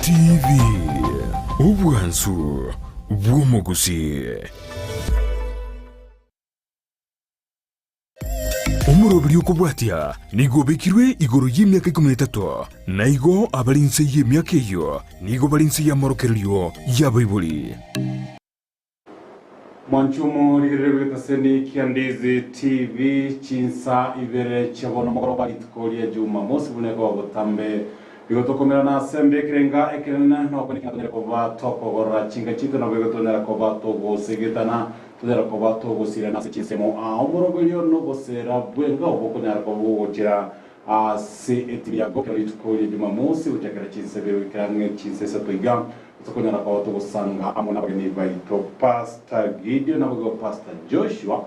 TV, obwansu bw'omogusii. Omoroberi okobwatia nigo obekirwe igoro y'emiaka ikomi na etato, na igo abare inse y'emiaka eyio nigo bare inse y'amorokererio y'abaibori. Mwanche omorigereria bw'egetaseni kia Ndizi TV chinsa ibere chia bono mogoroba rituko ria Jumamosi buna ekoba botambe. Igo tokomerana ase embe ekerenga ekenene na okwenekina tonyare koba tokogorora chinka chiaito nabo igo tonyara koba togosegetana tonyara koba togosirana ase chinsemo aa omoroberio nobosera bwenga obo okonyara koba bogochera ase etibi ya gokera rituko ria Jumamosi gochakera chinsa ibere goikera ang'e chinsa isato iga. Tokonyara koba togosanga amo nabageni baito Pastor Gideon naboigo Pastor Joshua,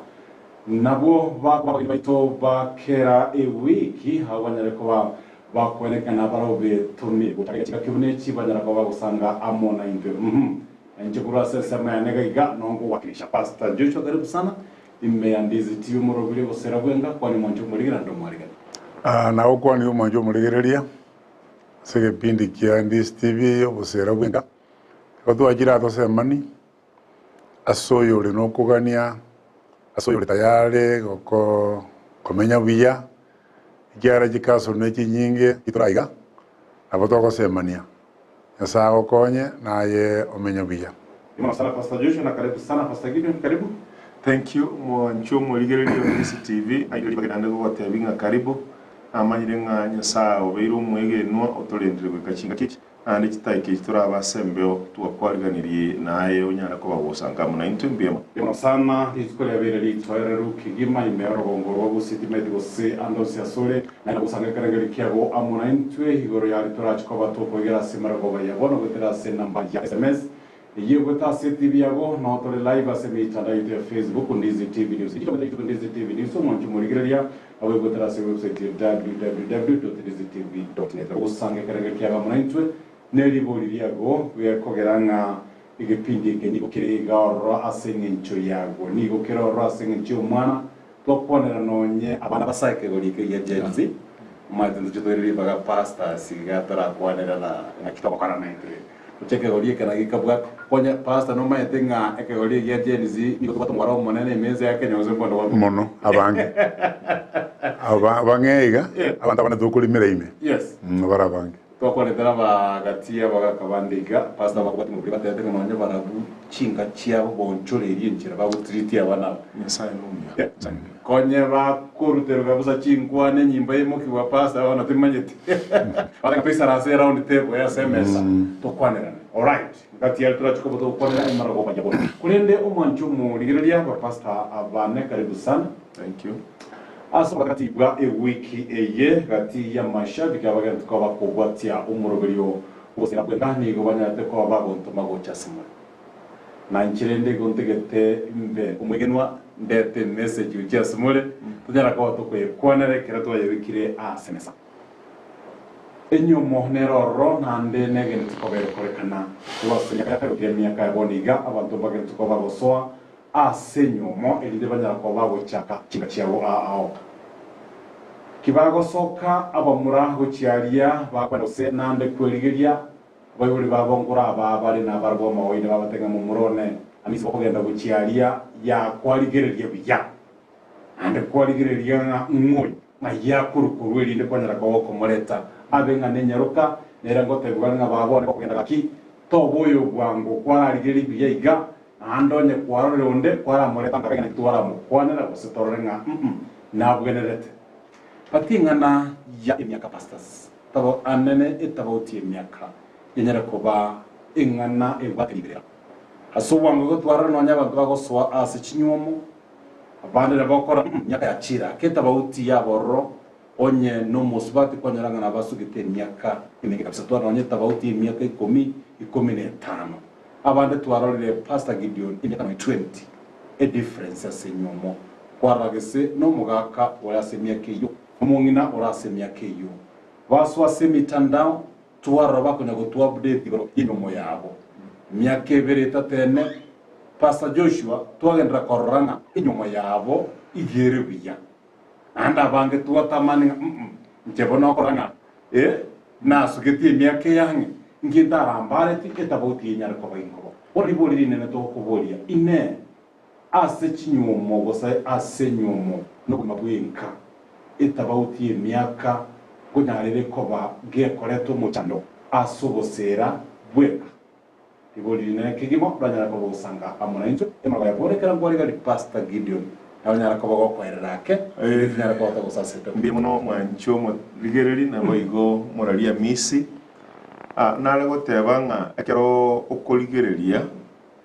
nabwo bakoba abageni baito ba kera ewiki, abwo banyare koba bakwenekana barobe tome gocha chingaki buna echi banyara koba bagosanga amo naintwe. Uhum. Na inche korwa ase ensemo yane iga iga nongowakilisha Pastor Joshua karibu sana ime ya Ndizi TV omorobiri ogosera bwenga kwani omwancho omorigereria naende omwarigani. Aa nagokwania omwancho omorigereria. Ase egepindi kia Ndizi TV obosera bwenka, nigo twachire aa tosemani ase oyore nokogania, ase oyore tayari goko komenya buya, ekiagera chikasoro ne chinyinge chitora iga, nabo togosemania. Nyasae agokonye naye omenye buya. Mono sana Pastor Joshua na karibu sana Pastor Gideon karibu. Thank you mwanche omorigereria o Ndizi TV, aye ribaga naende gogotebia ng'a karibu. Namanyire ng'a Nyasae obeire omwegenwa otorendire goika chingaki echi, naende chitaika echi torabe ase embeo, twakwariganirie naye onyare koba gosanka amo naintwe. Mbuya mono. Mono sana, rituko riabeire ritoereru kegima ime y'orogongo rwa Gusii timanyeti gose ande onsi asore, naende gosanga ekerengerio kiabo amo naintwe igoro y'aria torache koba tokoigera ase marogoba ya bono goetera ase enamba ya sms Eyio egoeta ase etibi yabo, nao tore live ase emitandao yaito ya Facebook, Ndizi TV News. Digital goetera YouTube Ndizi TV News, omonche omorigereria, nabo egoetera ase ewebsite ya www.ndizitv.net. Ogosanga ekerengo kiago amo naintwe, ne ribori riago gekogera ng'a egepindi eke nigo kere iga ororo ase eng'encho yago. Nigo kere ororo ase eng'encho y'omwana, twakwanera nonye abana basae ekegori eke gia Gen Z, omanyete ntoche toire ribaga pastors iga torakwanera na ng'aki togokora naintwe. Gocha ekegori eke na gekabwate. Konya pastor nomanyete ng'a ekegori eke gia Gen Z nigo tobwate omobaro omonene ime ense ya Kenya gose mbono bwa Mono abange. Aba abang'e iga, abanto abande tokorimera ime. Yes. Bare abange. Twakwanetera abagatia abagaka bande iga, pastor bakobwati mobere batebete ng'a nonye barabwo chinka chiabo bonchoreirie enchera bagotreatia abana aba. Nyasaye nomuya. Konye bakoruterwa kabisa chinkwana enyimbo yaimokigwa pastor bono timanyeti. Bataka toisaranse eround table ase emesa tokwanerane. Alright, ngati aria torache koba togokwanera emaragoba ya bono. Korende omwancho omorigereria ba pastor abane karibu sana. Thank you. Ase obogati bwa ewiki eye gati y'amashabiki abagento koba bakobwatia omoroberio bw'ogosira bw'enka nigo banyarete koba bagontoma gocha ase more. Na inche rende igo ntegete mbe omwegenwa, ndete emessage gochia ase more, tonyara koba tokoyekwanera ekero twayebekire ase emesa. Enyomo nere ororo, naende negento koba egokorekana korwa ase emiaka ya kare goikera emiaka ya bono iga, abanto mbagento koba bagosoa ase enyomo, erinde banyara koba bagochaka chinka chiabo ao. Kibagosoka abamura gochia aria, bakwana gose naende kwerigeria Abaibori babo nkoraba bare nabarabwo amaoine, babatebia ng'a momura one ase okogenda gochia aria yakwarigereria buya, naende kwarigereria ng'a ng'oyo ng'ai akorwa korwa erinde kwanyara koba okomoreta abe ng'a nenyaroka, nere ngotebigwa ng'a baba one gokogenda gaki, toba oyo bwango kwararigereria buya iga, naende onye kwarorire onde kwaramoreta mpaka ng'a twaramokwanera gose torore ng'a mm nabwenerete. But ing'ana ya emiaka pastors. Tabo anene etabauti y'emiaka yenyare koba eng'ana ebwate riberera. Ase obwango igo twarora nonya abanto bagosoa ase chinywomo, abande nabokora emiaka ya chira ake etabauti y'abororo onye nomosubati kwanyora ng'a nabasugete emiaka emenge kabisa twarora nonya etabauti y'emiaka ikomi, ikomi na etano. Abande twarorire Pastor Gideon emiaka nonya 20 edifference ase enywomo kwarora gese nomogaka ore ase emiaka eyio. Omong'ina ore ase emiaka eyio. Basoa ase emitandao, twarora bakonya gotwa update igoro y'enyiomo yabo. Emiaka ebere etato ene, Pastor Joshua twagenderera korora ng'a enyiomo yabo iga ere buya. Naende abange twatamani ng'a mm inche bono okorora ng'a eh nasugetie emiaka eye ang'e. Inki ntarambareti etabauti enyare koba inkobo? Bono ribori rinene tokoboria, Inee! Ase chinyuomo gose ase enyuomo nobogima bw'enka, etabauti y'emiaka nkonyarere koba gekoreta omochando ase oboseera bw'enka? Ribori rinene kegima oranyare koba ogosanga amo naintwe. Emeroko ya bono ekero nkwarigari Pastor Gideon nabo nyare koba gokoerera ake, erinde tinyare koba togosasete. Mbuya mono mwanche omorigereri naboigo moraria Amisi. Nare goteba ng'a ekero okorigereria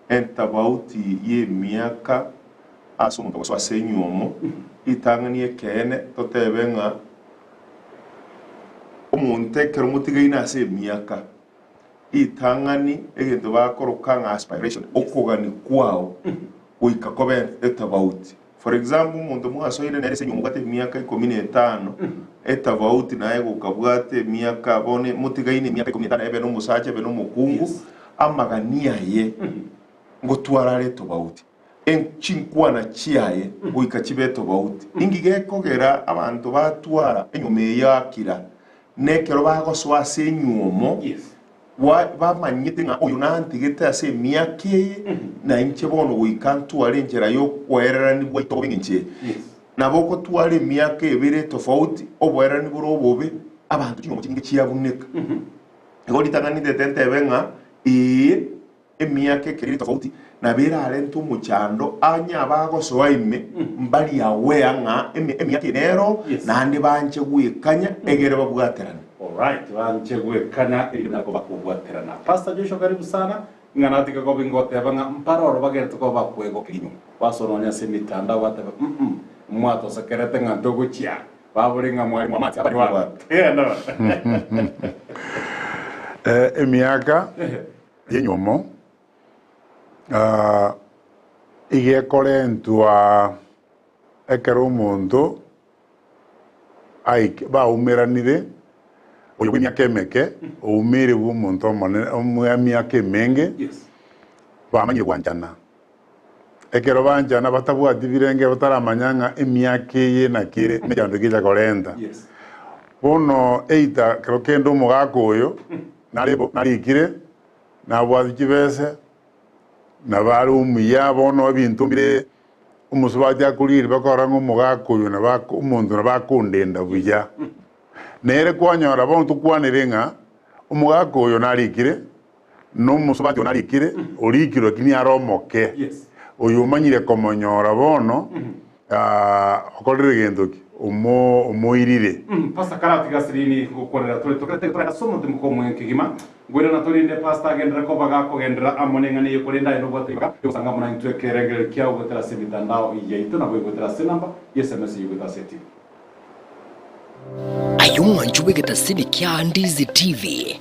entabauti y'emiaka ase omonto gosoa ase enyuomo, ritang'ani ekeene totebe ng'a omonto ekero motigaine ase emiaka, ritang'ani egento bakoroka ng'a aspiration, okogania kwao goika kobe etabauti. For example, omonto mwasoire nere ase enyomba obwate emiaka ikomi na etano, etabauti naye gokabwate emiaka bono motigaine emiaka ikomi na etano ebe nomosacha ebe nomokungu, amagani aye ngotwara are etobauti, chinkwana chiaye goika chibe etobauti. Inki gekogera abanto batwara enyomba eye akira, nekero bagosoa ase enywomo, Bamanyete ng'a oyo nantigete ase emiaka eye, na inche bono goika ntware enchera y'okoererani gwaito bobe ng'encho eye. Nabo ogotwara emiaka ebere etofauti, oboererani bore obobe, abanto chinyomba chinyinge chiabuneka. Igo ritang'ani ntete ntebe ng'a ee, emiaka ekero ere tofauti nabo erarente omochando, onye abagosoa ime mbari aware ng'a emiaka eye nero, naende banche gwekanya egere babwaterane. Alright, banche gwekanya erinde nabo bakobwaterana. Pastor Joshua karibu sana, ng'a natige koba ingoteba ng'a mpare oro bagerete koba bakwegokia inyuma. Basoa nonya ase emitandao bateba mm mwatosekerete ng'a ntogochia, babore ng'a mwari mwamache abanywa. Genda. Emiaka y'enywomo iga ekorentwa ekero omonto baumeranire, oyo bw'emiaka emeke oumeire bw'omonto omonene bw'emiaka emenge, bamanyire gwanchana. Ekero banchana batabwati birenge bataramanya ng'a emiaka eye naki ere emechando ekecha korenta. Bono either kero kende omogaka oyo narikire, nabwate chibese, nabo are omuya bono ebinto mbire omosubati akorigereria bakorora ng'a omogaka oyo nabo ako omonto nabo akondenda buya. Nere kwanyora bono tokwanere ng'a omogaka oyo narikire, na omosubati oyo narikire, orikirwe lakini are omoke, oyo omanyire komonyora bono okorire gento ki? Omo omoirire. Pastor karatiga asirini gokwanera tore tokerete tore ase omotimoko omoyo kegima. Ngoirana torinde Pastor agenderere koba gakogenderera amo neng'ana eye korende aye nobwate ribaga riogosanga amo naintwe ekerengererio kiao goetera ase emitandao yaito naboigo goetera ase enamba ye sms eyio goetera ase etimu. Aye omwancho bw'egetasini kia Ndizi TV,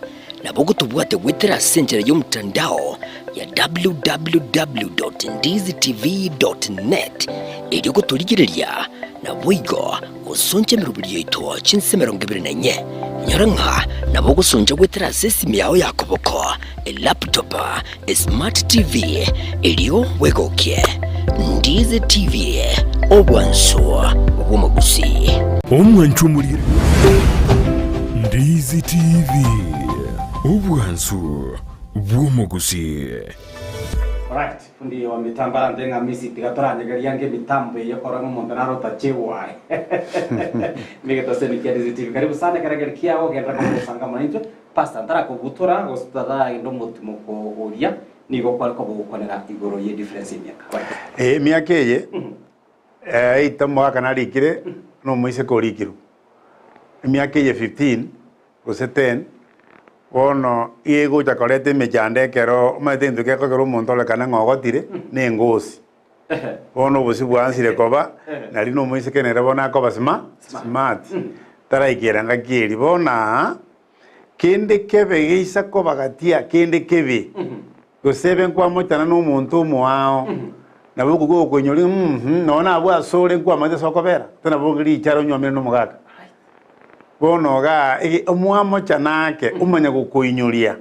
nabo ogotobwate goetera ase enchera y'omotandao ya www.ndizitv.net erio gotorigereria naboigo gosoncha emeroberi yaito chinse 24. Inyora ng'a nabo ogosoncha goetera ase esimi yao ya koboko, elaptop, esmart TV, erio bwegokie. Ndizi TV, obwansu bw'omogusii. Omwancho omoriri Ndizi TV, obwansu bw'omogusii. Alright, fundi wa mitambo arante ng'a misi tiga toranyegeria ange emitambo eye korora ng'a omonto naro otachegwa Nigetosemi kia Ndizi TV. Karibu sana ekeregeri kiago genderera kogosanga amo naintwe. Pastor, ntarakobutora gose taragenda omotimoko oria, nigo kware koba ogokwanera igoro ye difference y'emiaka. Right. Ee, emiaka eye eita omogaka narikire na omoiseke orikirwe. Emiaka eye 15 gose 10, bono iga egocha koreta emechando ekero omanyete egento gekogera omonto orekane ng'a ogotire, na engosi. Bono obosio bwansire koba, nari na omoiseke nere bono akoba sma smart, taraikera ngaki eria. Bono aa, kende kebe geisa koba gatia kende kebe, gose ebe nkwamochana na omonto omoao, nabo okogwa okoinyora ng'a mh, nonya nabwo asore nkwamanyete ase okobera, tari nabo riichara onywomire na omogaka. Bono igaa, ege omwamochana ake, omanya gokoinyoria,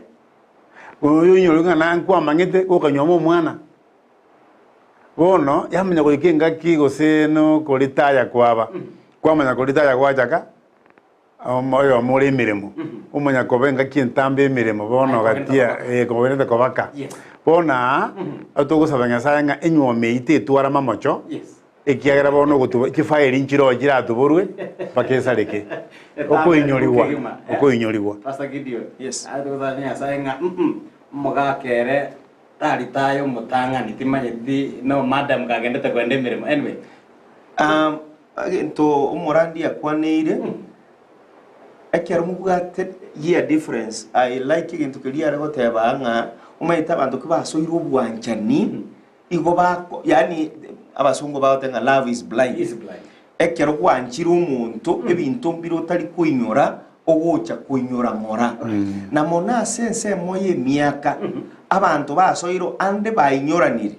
oyo oinyore ng'a na nkwamanyete, gokanywoma omwana. Bono yamanya goika engaki gose nokoritaya kwaba, kwamanya koritaya gwachaka. Oyomo ore emeremo, omanya koba engaki entambe emeremo bono gatia eh, kogenderete kobaka. Bono aa, togosaba Nyasaye ng'a enywomo eyio tetwara mamocho, ekiagera bono ogotuba chifairi nchiroo chiratuborwe mpaka esareke. Okoinyorigwa, okoinyorigwa. Pastor Gideon, Yes. aye togosaba Nyasaye ng'a mm omogaka ere taritaya omotang'ani timanyeti no madam kagendete koenda emeremo anyway. Um, Egento omorandia akwaneire, ekero mobwate year difference, I like egento keria are goteba ng'a omanyete abanto ki basoire obwanchani, igo bako yaani abasongo bagoteba ng'a love is blind. Is blind. Ekero gwanchire omonto, ebinto mbire otari koinyora, ogocha koinyora ng'ora. Na mono ase ensemo y'emiaka, abanto basoire ande bainyoranire.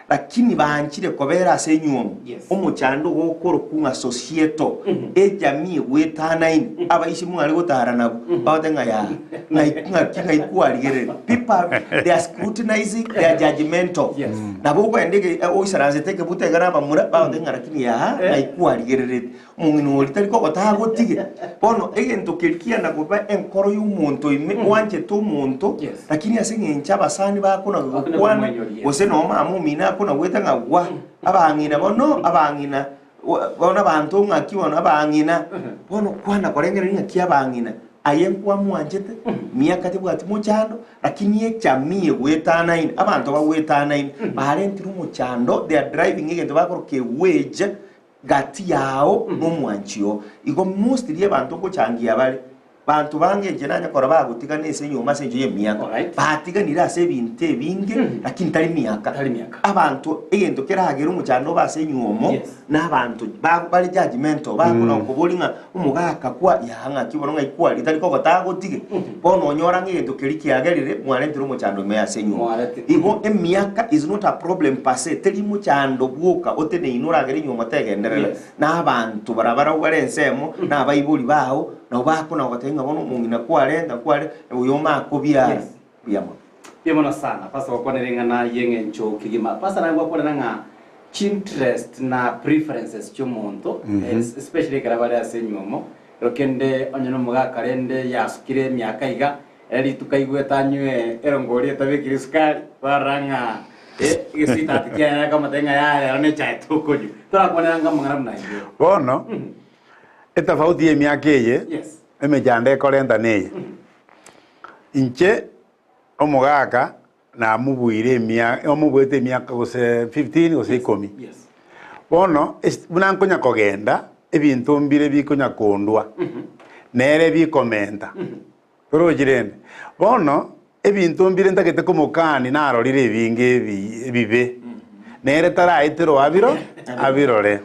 Lakini banchire kobera ase enywomo, omochando ogokorokwa ng'a societal, ejamii egwetanaine, abaisi mware gotara nabwo, bagote ng'a yaa, ng'ai ng'aki ng'ai kwarigereria. People are, they are scrutinizing, they are judgmental. Nabo okogenda ege oisaransete ekebuta iga na abamura, bagote ng'a lakini yaa, ng'ai kwarigerereti. Omong'ina oria tari kogota agotige. Bono egento keria kiana koba enkoro y'omonto ime, bwanchete omonto, lakini ase eng'encho abasani bakona gokwana, gose noo mama omino akona goeta ng'a gwa, abang'ina bono, abang'ina, bono abanto ng'aki bono, abang'ina, bono kwana korengereria ng'aki abang'ina, aye nkwamwanchete, miaka tebwati mochando, lakini echamii egwetanaine, abanto bagwetanaine, barentire omochando, they are driving egento bakoroka ewage. Gati yao nomwanchi oo. Igo mostly abanto ngochangia bare, banto bange inche nanye korora bagotigana ase enyomba ase enchera y'emiaka. Alright. Batiganire ase ebinto ebinge lakini tari miaka. Tari miaka. Abanto egento keragere omochando obe ase enywomo Yes. na abanto ba bare judgemental bakona koboria ng'a omogaka kwa yaa ng'aki bono ng'ai kwaria tari kogota agotige. Bono onyora ng'a egento keria kiagerire mwarentire omochando ime ase enyomba. Mwareti. Igo emiaka is not a problem per se, teri mochando bwoka oteneine oragere enyomba tegenderere. Yes. Na abanto barabwo bare ensemo, na abaibori bao, nabo bakona gogotebia ng'a bono omong'ina kwarenta kware, oyo omakobiara. Yes. Mbuya mono. Mbuya mono sana Pastor gokwanera eng'ana y'eng'encho kegima. Pastor naye gwakwanera ng'a chinterest na preferences chi'omonto, especially ekero bare ase enywomo, Ero kende onye nomogaka rende yasukire emiaka iga, ere rituko aigwete anywe erongori etabekiri esukari, kwarora ng'a eh, egesweetheart kiaye nere akamotebia ng'a yaya rero nechae tokonywa. Torakwanera anga amang'ana buna ayio. Bono, etafauti y'emiaka eye, Yes. emechando ekorenta neye. Inche, omogaka, namobuire emia omobuete emiaka gose 15 gose ikomi. Yes. Bono esi buna nkonya kogenda, ebinto mbire bikonya kondwa, nere bikomenta, torochi rende. Bono, ebinto mbire ntagete komokani narorire ebinge ebi ebibe, nere taraeterwa abiro abirore.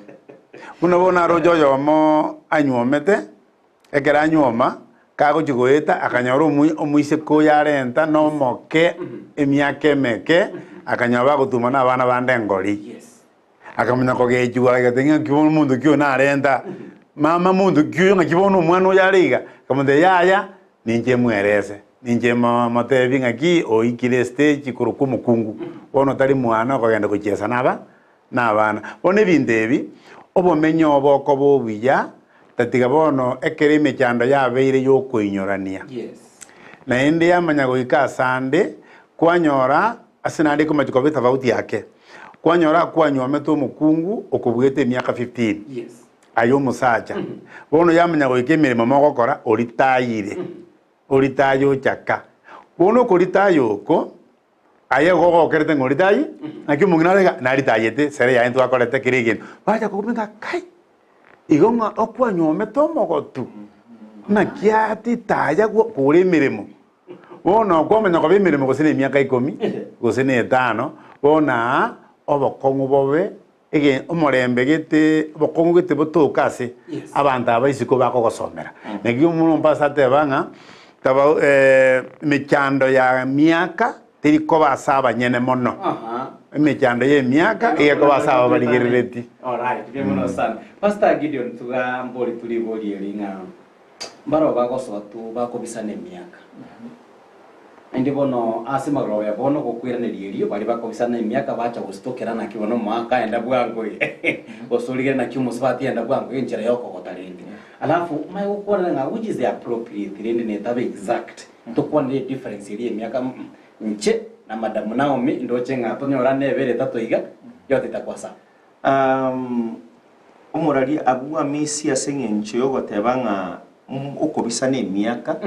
Buna bono naroche oyomo anywomete, Ekero anyuoma, kagochia goeta, akanyora omoiseke oyo arenta nomoke emiaka emeke, akanyora bagotuma nabana bande engori. Akamanya kogechigwa agete ng'a ng'aki bono omonto ki oyo narenta, mama monto ki oyo ng'aki bono omwana oyo are iga? Akamotebia yaya, ninche mwerese, ninche motebie ng'aki oikire estage korokwa omokungu, bono tari mwana okogenda gochiesa naba nabana. Bono ebinto ebi, obomenyo obo okoba obuya, tatiga bono ekero emechando yabeire y'okoinyorania. Naende yamanya goika asande, kwanyora ase naende ekomachia koba etafauti yake, kwanyora akwanyuomete omokungu okobuete emiaka 15, aye omosacha. Bono yamanya goika emeremo mogokora oritayire, oritaye ochaka. Bono okoritaya oko, Aye igo ogokerete ng'a oritaye, naki omong'ina are iga, naritayete, sere yaye ntwakorete kera egento. Bacha kogumia ng'a kai, igo ng'a okwanyuomete omogotu, naki atitaya kore emeremo. Bono kwamanya koba emeremo gose na emiaka ikomi, gose na etano, bono aa, obokong'u bobe, ege omorembe gete, obokong'u gete botoke ase abanto aba isiko bakogosomera. Naki omwana omopastor ateba ng'a taba emechando ya miaka teri koba ase abanyene mono, emechando ya emiaka egekoba ase aba barigerereti. Alright, mbuya mono sana. Pastor Gideon tuga mbori turiborie eri ng'a mbaro bagosoa tu bakobisana emiaka. Naende bono ase magoroba ya bono gokwiraneria erio, baria bakobisana emiaka bacha gositokera naki bono omoaka aenda bwango iga, gose origere naki omosubati aenda bwango iga enchera y'okogota rende. Alafu omanye gokwanera ng'a which is the appropriate rende netabe exact tokwanere edifference eria y'emiaka mm inche na madam Naomi ndoche ng'a tonyorane ebere etato iga yote etakoa sawa. Omoraria abwo amisia ase eng'encho y'ogoteba ng'a okobisana emiaka,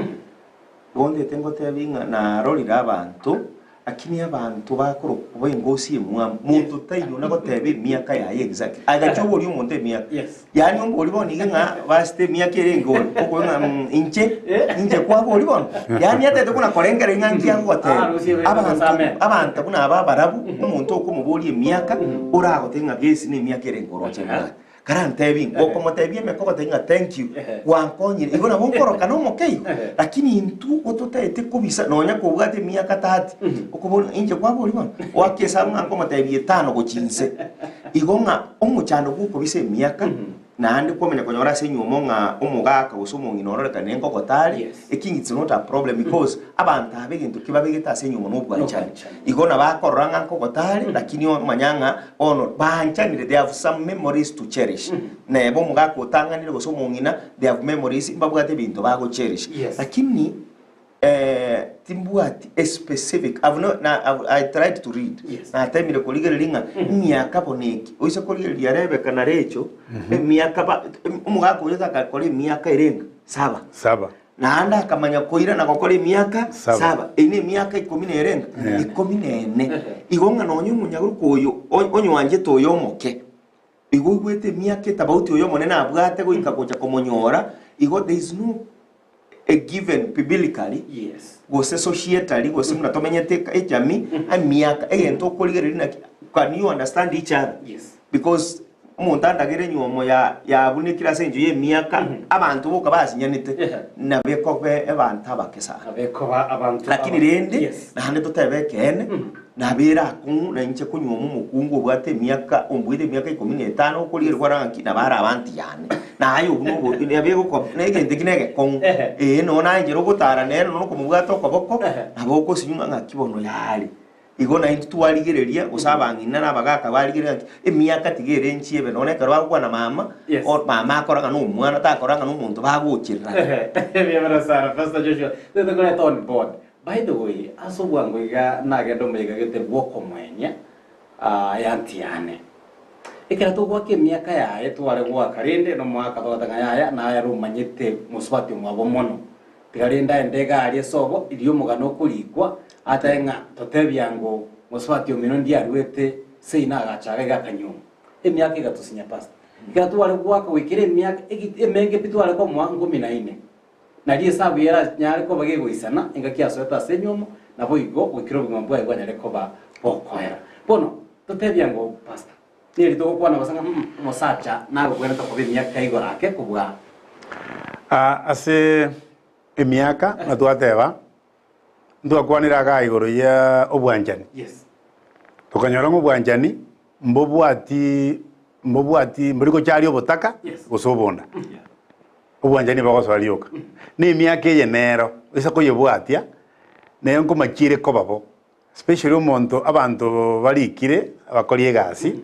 igo ntete ngotebi ng'a narorire abanto, lakini abanto bakorokwa b'engosi emwamu, monto taiyo nagoteba emiaka yaye exactly. Agacha oborie omonto emiaka, yaani ombori bono iga ng'a basete emiaka ere enke ore, okoigwa ng'a mm inche, inche kwaboria bono, yaani atagete buna korengereria ng'a nki agogoteba. Abanto abanto buna aba abarabu, omonto okomoboria emiaka, oragotebie ng'a gesi na emiaka ere enke oroche mbwate. Karantebi, gokomotebia emeka ogotebia ng'a thank you, gwankonyire, igo nabo nkoroka nomoke igo, lakini intwe ototagete kobisa nonya kobwate emiaka 30, okobora ng'a inche kwaboria bono, goaka esabu ng'a nkomotebia etano gochia inse. Igo ng'a omochando bw'okobisa emiaka, naende kwamanya konyora ase enywomo ng'a omogaka gose omong'ina ororekane nkogota are, Eking it's not a problem because abanto aba egento kebabegete ase enyiomo na obwanchani. Igo nabo akorora ng'a nkogota are lakini omanya ng'a bono banchanire they have some memories to cherish. Neba omogaka otang'anire gose omong'ina they have memories mbabwate ebinto bago cherish. Yes. Lakini eh, timbwati a specific I've no, na, I've, I tried to read Yes. natemire korigereria ng'a emiaka bono eki oise korigereria Rebecca na Rachel emiaka ba omogaka oria takakora emiaka ere enga Saba. Saba. Naende akamanya koirana gokora emiaka Saba. saba. Eyio nemiaka ikomi na erenga? Yeah. Ikomi na ene. Igo ng'a nonya omonyaroka oyo o- onywanchete oyo omoke, igo oigwete emiaka etabauti oyo omonene abwate goika gocha komonyora, igo there is no a given biblically Yes. gose societally gose buna tomenyete eka- ejamii, emiaka egento okorigereria naki can you understand each other? Yes. Because Omonto andagere enyuomo ya yabunekire ase engencho y'emiaka, abanto boka basinyanete, nabo ekoba abanto abake sana. Nabo ekoba abanto Lakini abake. rende, Yes. naende totebe ekeene, nabo ere akong'u na inche konyuoma omokungu obwate emiaka ombuete emiaka ikomi na etano okorigereria kware ng'aki nabo are abanto yane. Naye obwo nobo nabo egoko na egento ekio na egekong'u. Ehe. Ee nonya naye enchera ogotara nere nonya okomobwata okoboko, Ehe. nabo okosinywa ng'a ng'aki bono yare. Igo naintwe twarigereria, gose abang'ina na abagaaka barigereria ng'aki, emiaka tiga ere enchiebe, nonya ekero bagokwana mama, Yes. o mama akora ng'a nomwana, takora ng'a nomonto bagochererana. Mbuya mono sana Pastor Joshua. Tete koreta on board. By the way, ase obwango iga nagenda omoyega gete bw'okomoenia ah, eanti yane. Ekero togoaka emiaka yaye tware goaka rende nomoaka togoteba ng'a yaya naye ere omanyete mosubati omwabo mono. Tiga rende aende egari ase obo, riria omogano okorikwa, atae ng'a totebia ngo mosubati omino ndiaruete seino agacha iga iga akanyuoma. Emiaka egatosinya pastor. Ekero tware goaka goikera emiaka egi emenge pi tware komoa nkomi na ine. Nario esabu eranyare koba gegoisana engaki asoete ase enyuomo, naboigo goikera obogima bwaye bwanyare koba bokoera. Bono, totebia ngo pastor, neri togokwana gose ng'a mm omosacha nagokwenerete koba emiaka igoro ake kobua. Ase emiaka buna twateba, ntwakwanire igaa igoro ya obwanchani. Yes. Tokanyora ng'a obwanchani mbobwati mbobwati mbori gocharia obotaka Yes. gose obonda. Yeah. Obwanchani bogosoa rioka. Na emiaka eye nero, ase koyebwatia, nero nkomachiire koba bo. Especially omonto abanto barikire abakori egasi,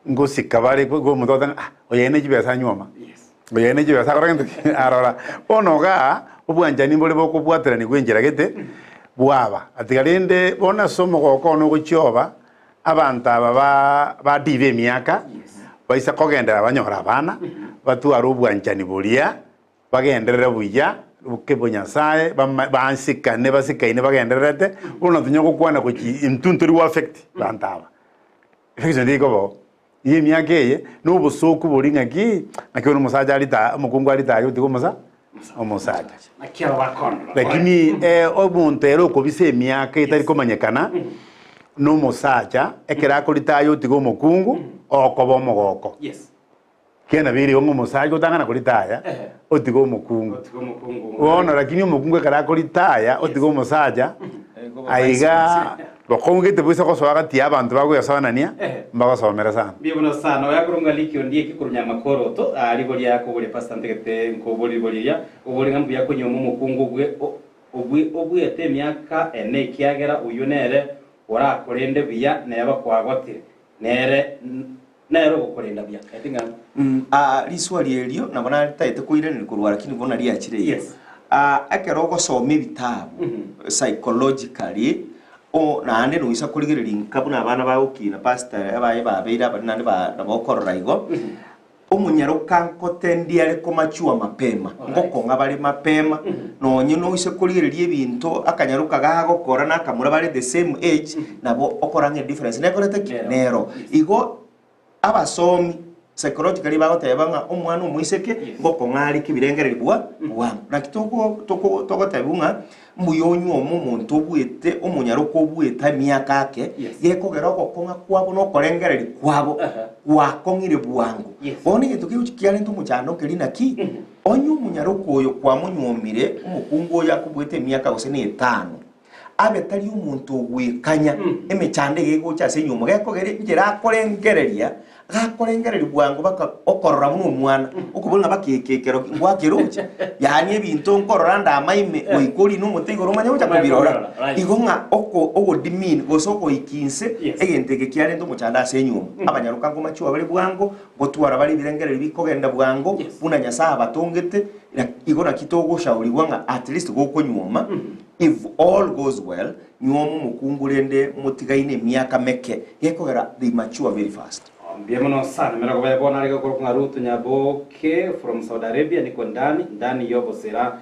ngosika bare igo omonto agoteba ng'a ah oyo ne chibesa anyuoma, oyo ne chibesa akora gento ki arora. Bono igaa, obwanchani mbore bokobwateraniwa enchera gete, bwaba. Atiga rende bono ase omogoko one ogochia oba, abanto aba ba badiba emiaka, baisa kogenderera banyore abana, batware obwanchani boria. Bagenderere buya, boke bwa Nyasae, bama bansikane basikaine bagendererete, bono tonya gokwana gochi intwe ntori go affect banto aba. Affection teri koba oo. Iga emiaka eye, na obosoku boria ng'aki, ng'aki bono omosacha arita omokungu aritaye otiga omosa omosacha. Naki aba bakondora. Lakini omonto ere okobisa emiaka etari komanyekana, na omosacha, ekero akoritaya otiga omokungu, okoba omogoko. Yes. Kiagera nabo ere igo ng'a omosacha otang'ana koritaya, otiga omokungu. Bono lakini omokungu ekero akoritaya, otiga omosacha, aiga bokong'u gete boisa gosoa gati ya abanto bagoesoanania, mbagosomera sana. Mbuya mono sana. Oyo akorwa ng'a Likio Ondieki korwa Nyamakoroto, aa riboria akoboria Pastor ntagete nkoborie riboria riria, oborie ng'a mbuya konyuoma omokungu obwe obwe obwete emiaka ene ekiagera oyio nere orakorende buya neba kwagotire, nere. Nere ogokorenda buya. I think I'm. Mm, ah, riswali erio nabo naritaete koiraneria korwa lakini bono riachire igo. Yes. Ah, ekero ogosoma ebitabu psychologically o naende noisa korigereria nka buna abana bagokina pastor abaye babeire abare naende ba nabo okorora igo, omonyaroka nkotendi are komachua mapema, ngokong'a bare mapema, nonye noise korigereria ebinto akanyaroka gagokora na akamura bare the same age, nabo okora ng'a edifference nekorete ki? Nero. Nero. Igo abasomi psychologically bagoteba ng'a omwana omoiseke ngokong'a are kebirengererio bwa bwango. Naki togo toko togotebiwa ng'a mbuya onywe ome omonto obuete omonyaroka obuete emiaka ake, Yes. gekogera ogokong'a kwabo na okorengereria kwabo Aha. gwakong'ire bwango. Yes. Bono egento kegochi kiarenta omochando nkeri naki, onye omonyaroka oyo kwamonyuomire, omokungu oyo akobuete emiaka gose na etano, Abe tari omonto ogwekanya emechando eye egocha ase enyiomo, gekogera enchera akorengereria, gakorengereria bwango baka okorora buna omwana, okobora ng'a baka eke ekero ngwakeroche, yaani ebinto nkorora ndamaime goika orine omote igoro omanye gocha Omanye kobirora. kobirora, right. Igo ng'a oko ogodemean gose ogoika inse Yes. egento eke kiarenta omochando ase enyiomo. Abanyaroka nkomachwa bare bwango, ngotwara bare ebirengererio bikogenda bwango, Yes. buna Nyasaye abatongete, na igo naki togoshauriwa ng'a at least gokonyuoma, If all goes well, nyuoma omokungu rende motigaine emiaka meke, gekogera they mature very fast. Mbuya mono sana emerogo baye bono arenge korokwa ng'a Ruth Nyaboke from Saudi Arabia niko ndani ndani yobosera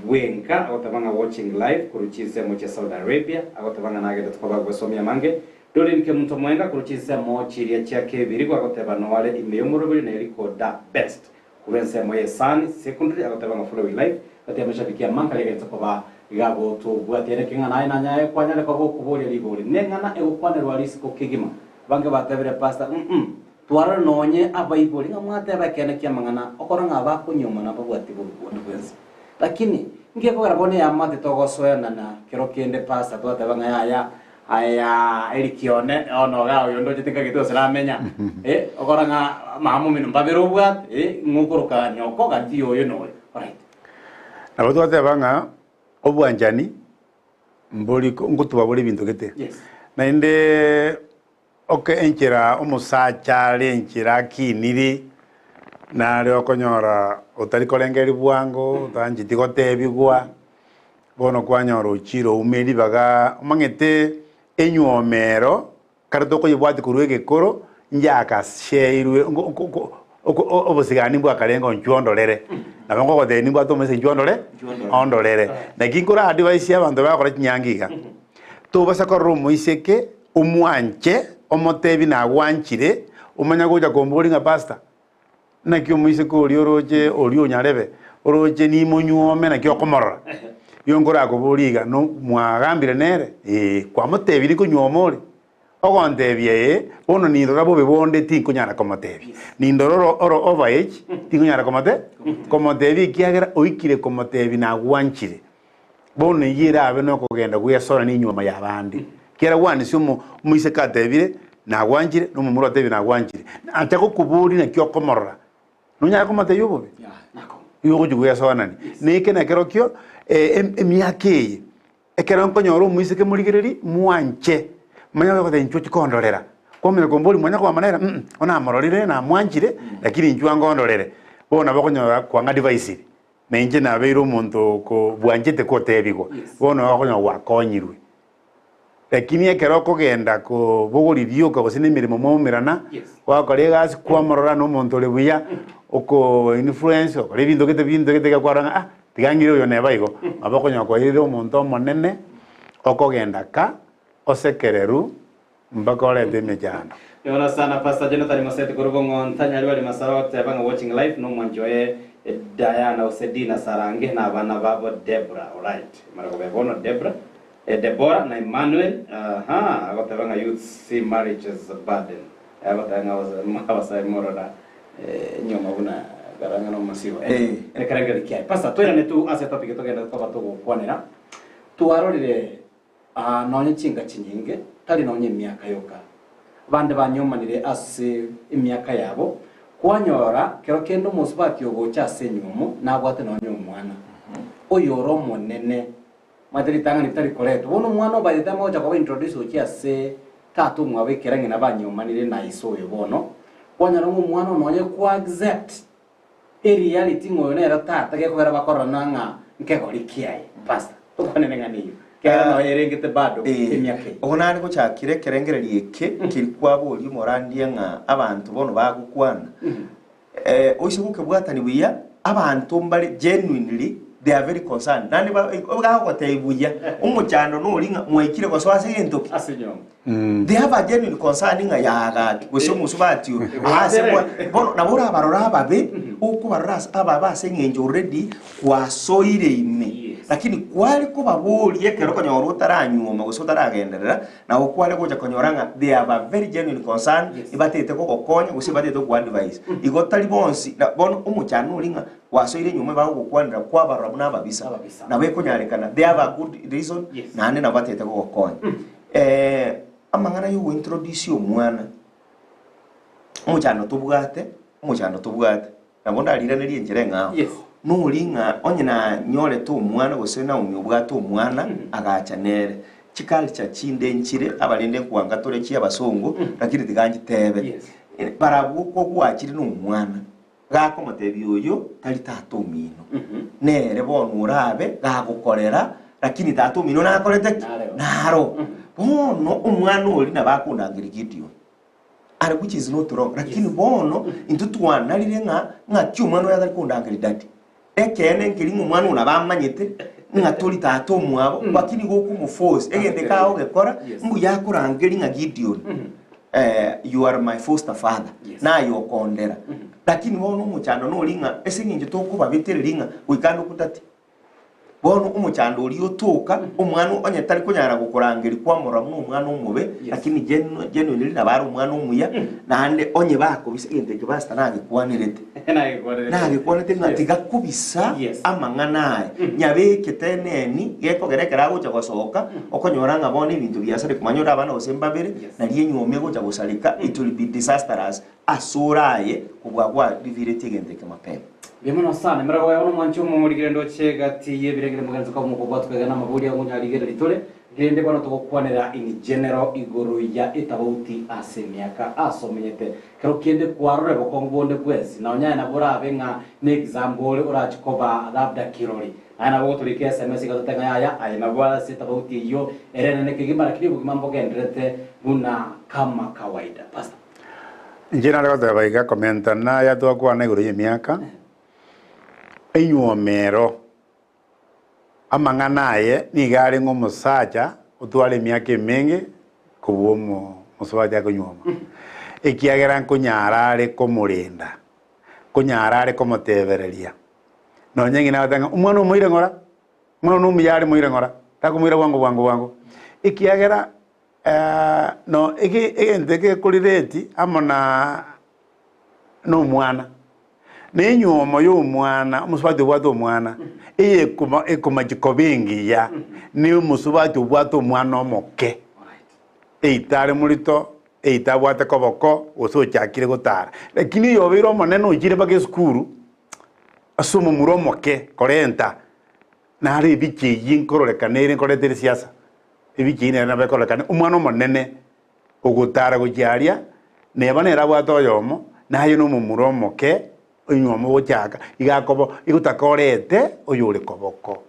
bwenka agoteba ng'a watching live korwa chinsemo chia Saudi Arabia agoteba ng'a nagendete koba gwesomia amange Doreen Kemunto Mwenga korwa chinsemo chiria chia Kebirigo agoteba noare ime yomoroberi na eriko da best Korwa ensemo y'esani, secondary, agoteba ng'a following life, gati y'amashabiki amange aria agenete koba gagotobwatia ere ekeng'ana aye nanyaye kwanyare koba okoboria rigori neng'ana egokwanerwa risiko kegima. Abange batebire pastor umm twarore nonye abaibori ng'a mwateba ekeene kiamang'ana okora ng'a abakonyomana mbabwati bobe bonde bwensi. Lakini nkekogera bono eamate togosoenana kero kende pastor twateba ng'a yaya Aya Eric one, ono igaa oyo ndoche tinkagete gose namenya, eh, okora ng'a mama omino mbabere obwate, eh, ng'o okoroka nyoko gati ya oyo na oyo. Alright. Nabo twateba ng'a obwanchani mbori ko- ngotuba bore ebinto gete. Yes. Naende oke enchera omosacha are enchera akiniri, nare okonyora otari korengereria bwango, otancheti gotebigwa, Bono kwanyora ochire oume ribaga omanyete enyuomo ero kare tokoyebwatia korwa egekoro njakasheirwe obosigani mbwakarenge onchwe ondorere. Nabo nkogotebia nimbwate omoiseke inchwe ondore ondorere. Naki nkora advice abanto bagokora chinyangi iga, tobasa korora omoiseke omwanche omotebi nagwanchire omanye gocha komboria ng'a pastor Naki omoiseke oria orooche oria onyarebe, orooche nimonyuome, naki okomorora? Igo nkorakoborie iga, no mwagambire nere? Ee. Kwamotebirie nkonyuoma ore? Ogontebia ee, bono nindora bobe bonde tinkonyara komotebia. Nindora oro oro over age, tinkonyara komote komotebia ekiagera oikire komotebia nagwanchire. Bono eyio erabe nokogenda gwesora nenyuoma y'abande. Ekiagera gwanisia omo omoiseke atebire, Nagwanchire, na omomura otebire, Nagwanchire. Ancha gokoboria naki okomorora, nonyare komotebia obobe? Igo ogochia gwesoanania. Na eke nakerokio emiaka eye, ekero nkonyora omoiseke morigererie, mwanche, manye goteba inchuo ochie kondorera. Kwamanya komboria mwanya kwamana nere mm bono namororire, namwanchire, lakini inchuo ango ondorere. Bono nabo okonyora kwang'a advice. Na inche nabeire omonto oko bwanchete gotebigwa, bono okonyora gwakonyirwe. Lakini ekero okogenda kobogoria rioka gose na emeremo mwaumerana, gwakora egasi kwamorora na omonto ore buya, oko influence okora ebinto gete binto gete iga kwarora ng'a ah tiga ng'ire oyo neba igo. Nabo okonyora kwairire omonto omonene, okogenda ka, osekererwu. Mpaka orete emechando. Nigo sana Pastor Jonathan Moseti korwa Bong'onta Nyaribari Masaba agoteba ng'a watching live nomwanchi oye Diana gose Dina Sarange na abana babo Debra alright mara kobe bono Debra eh, Deborah na Emmanuel aha agoteba ng'a youths see marriage as a burden eh, agoteba ng'a abasae morora eh, nyoma buna karang'a nomosigo eh, ekerengerio kiaye Pastor toirane tu ase topic togende koba togokwanera twarorire Aa, nonya chinka chinyinge, tari nonya emiaka yoka. Abande banyomanire ase emiaka yabo, kwanyora kero kende omosubati ogocha ase enywomo nabwate nonya omwana, oyore omonene. Omanyete ritang'ani ritari koretwa. Bono omwana o by the time agocha koba introduced gochia ase tata omwabo ekero ng'ina banyomanire na iso oyo bono, Kwanyora ng'a omwana one oye kwa accept ereality ng'a oyo nere tata gekogera bakororana ng'a nkegori kiaye. Pastor, tokwanere ng'a neyio. Ekiagera noyo erengete bado emiaka eye. Obo nare gochakera ekerengererio eke keria kwaboria omorandia ng'a abanto bono bagokwana, oise gokebwatani buya, abanto mbare genuinely they are very concerned naende ba bagogotebia buya, omochando noria ng'a mwaikire gosoa ase egento ki? Ase enyomba. They have a genuine concern ng'a yaagaki gose omosubati oyo ase bwa bono nabo orabarore ababe, okobarora ase ababe ase eng'encho already kwasoire ime. Yes. Lakini kware kobaboria ekero okonyora otaranyuoma gose otaragenderera, nabo kware gocha konyora ng'a they have a very genuine concern, Yes. ebatete kogokonya gose ebatete gokoadvise. Igo tari bonsi, na bono omochando oria ng'a kwasoire nyuma ebagogokwanera kwabarora buna ababisa, Ababisa. nabo ekonyarekana they have a good reason, Yes. naende nabo batete kogokonya. Amang'ana y'ogointroduce omwana, omochando tobwate, omochando tobwate, nabo ndariranerie enchera eng'ao, Yes. nori ng'a onye nanyorete omwana gose Naomi obwate omwana, agacha nere, chiculture chinde nchire abarende nkwanga tore chia abasongo, lakini tiga nchitebe. Yes. Barabwo kogwachire na omwana, Gakomotebia oyo tari tata omino, nere bono orabe gagokorera, lakini tata omino nakorete ki? Naro. Bono omwana oria nabo akondangeria Gideon. And which is not wrong. Lakini bono intwe twanarire ng'a ng'aki omwana oyo atari kondangeria daddy. Ekeene nkeri ng'a omwana oyo nabo amanyete ng'a tori tata omwabo, lakini gokomoforce egento eke agogekora, mbuya akorangeria ng'a Gideon. You are my foster father, naye okondera. Lakini bono omochando nori ng'a ase eng'encho tokobabetereria ng'a goika ande okutati. Bono omochando oria otoka, omwana onye tari konyara gokorangeria kwamorora buna omwana omobe, lakini genuinely nabo are omwana omuya, naende onye bakobisa egento eke pastor nagekwanerete. Nagekwanete ng'a tiga kobisa amang'ana aya, nyabeke teneni, gekogera ekero agocha gosoka, okonyora ng'a bono ebinto biasareka, manya ore abana gose mbabere, Nario enyuoma egocha gosareka, it will be disastrous asore aye kobua gwariviretie egento eke mapema. Mbuya mono sana. Emerego yago nomwanchi omorigere ndoche egati y'ebirengere mogenzo kabo mokobwatwa kwegena amabori ago onyarigereri tore. Rende bono togokwanera in general igoro ya etabauti ase emiaka ase omenyete. Kero kende kwarore bokong'u bonde bwensi na onyaye nabo orabe ng'a ne example ore orache koba labda kirori. Aye nabo ogotorika sms iga tote ng'a yaya, aye nabo ase etabauti eyio ere enene kegima, lakini obogima mbogendererete buna kama kawaida. Pastor. Inche nare goteba iga komenta naya twakwana igoro y'emiaka, enyuomo ero, amang'ana aye nigo are ng'a omosacha otware emiaka emenge kobua omosacha akonyuoma, ekiagera nkonyara are komorenda, nkonyara are komotebereria. Nonya ng'ina agoteeba ng'a omwana omoire ng'ora, omwana one omuya are moire ng'ora, takomoira bwango bwango bwango. Ekiagera no ege egento eke gekorireti amo na na omwana, na enywomo ya omwana, omosubati obwate omwana, eye ekoma ekomachia koba engiya, na omosubati obwate omwana omoke, eita are morito, eita abwate koboko, gose ochakire gotara. Lakini oyobeire omonene ochire mpaka esukuru, Ase omomura omoke korenta naro ebicha eyio nkororekana ere nkoreta ere siasa, ebicha eyio nere nabo ekororekana omwana omonene ogotara gochia aria, neba nere abwate oyomo, naye na omomura omoke onyuoma ogochaka, iga akoba igotaka orete oyore koboko.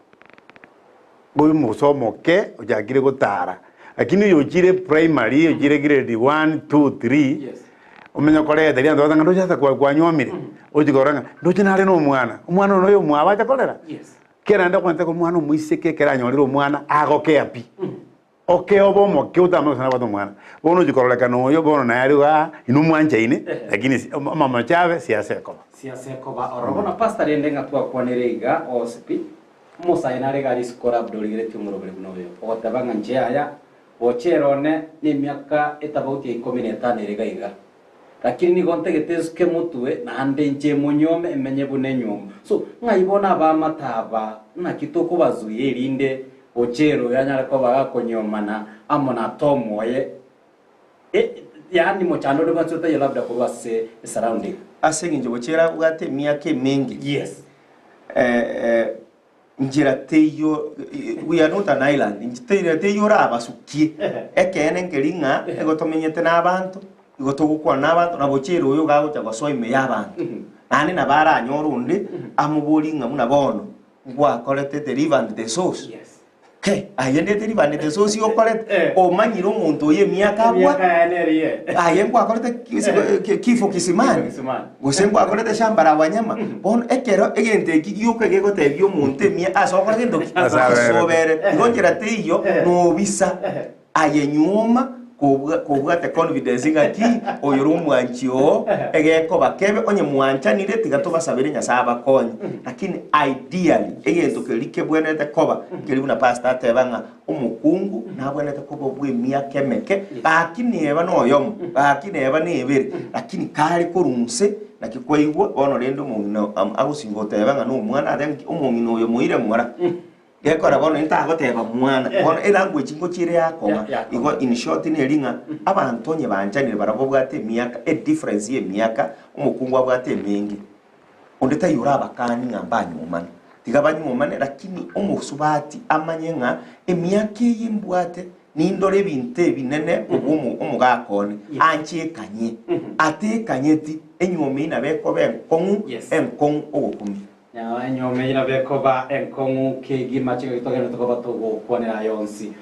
Oyo omosa omoke ochakire gotara, lakini oyo ochire primary, ochire grade one, two, three, omenye koreta riria abanto bagoteba ng'a ndoche ase kwa kwanyuomire, ochia korora ng'a ndoche nare na omwana, omwana oyo noyo omwabo acha korera. Kera naende okonyete omwana omoiseke ekero anyorire omwana agokea pi, okee obe omoke otamanye gose nabwate omwana. Bono ochia kororekana oyo bono naye aria igaa inwe mwanchaine, lakini si amamocho abe siasa ekoba. Siasa ekoba ororo. Bono pastor rende ng'a twakwanire iga onsi pi, Omosae nare iga risiko labda origeretie omoroberi buna oyo, ogoteba ng'a inche yaya, gocha ere one nemiaka etabauti ya ikomi na etano ere iga iga. Lakini nigo ntagete nsuke motwe, naende inche monyuome emenye buna enyuomo. So, ng'ai bono abaamate aba, naki tokobazuia erinde gocha ere oyo anyare koba gakonyuomana amo na Tom oye, e, yaani mochando onde bwensi otaiyo labda korwa ase esurrounding. Ase engencho gochia ere abwate emiaka emenge. Yes. Nchera teiyo, we are not an island, nchera teiyo orabasukie. Ekeene nkeri ng'a nigo tomenyete na abanto. Igo togokwana na abanto, na bochere oyo iga agocha gosoa ime y'abanto. Naende nabo aranyore onde amoborie ng'a buna bono ngwakorete the river and the source. Yes. Ke, aye ndete river and the source okorete, Eh. omanyire omonto oyo emiaka abwa, Emiaka yaye neri ye. aye ngwakorete kisi- ki- kifo kisimani Kifo kisimani. gose ngwakorete shamba la wanyama bono ekero egento eki gioka gegotebia omonto emia ase okora gento ki? Ase aberete. Ase obere igo nchera teiyo nobisa Aye nyuma kobwate confidence ng'aki oyo ore omwanchi oo egekoba kebe onye mwanchanire tiga tobasabere Nyasaye abakonye lakini ideally egento keria kebwenerete koba keria buna pastor ateba ng'a omokungu nabwenerete koba obwa emiaka emeke gaki neba noyomo gaki neba na ebere lakini kare korwa nse naki kwaigwa bono rende omong'ina agosinga goteba ng'a nomwana ate ng'aki omong'ina oyo moire ng'ora. Gekora bono intagoteba mwana, bono elanguage ngochia ere yakong'a. Ya- yakong'a. Igo in short neri ng'a abanto onye banchanire barabwo babwate emiaka, edifference ya emiaka, omokungu abwate emenge, onde taiyo orabakanie ng'a mbanyuomane. Tiga banyuomane lakini omosubati amanye ng'a emiaka eye mbwate, nindore ebinto ebinene kobua omo omogaka one, Yes. anche ekanye. Atekanyeti, enyuomo eyio nabo ekoba enkong'u, Yes. enkong'u ogokumia. Enyuomo eyio nabo ekoba enkong'u kegima chingaki togenderete koba togokwanera aya onsi.